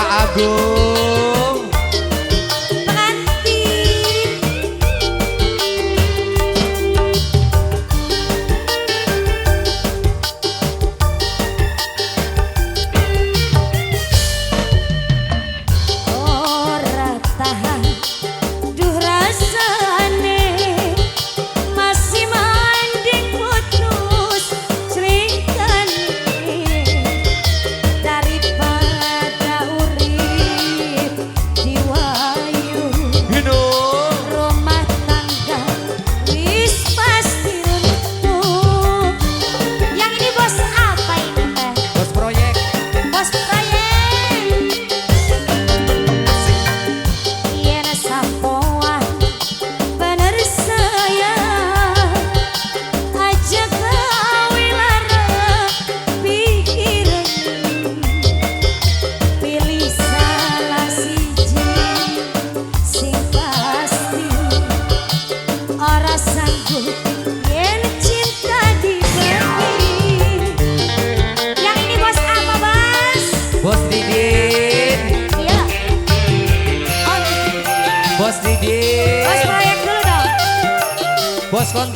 Pak Agung. Pengantin. Ora tahan duh rasane, masih manding putus ceritane, daripada urip diwayu. Hino. Rumah tangga wis pasti runtuh. Yang ini bos apa ini teh? Bos proyek. Bos proyek. Yen sapoan bener sayang, aja gawe lara pikiran, pilih salah siji sing pasti, ora sanggup yen cinta dibagi. Yang ini bos apa, bos? Bos Didin. Iya. Bos Didin. Bos proyek dulu dong. Bos kontrak.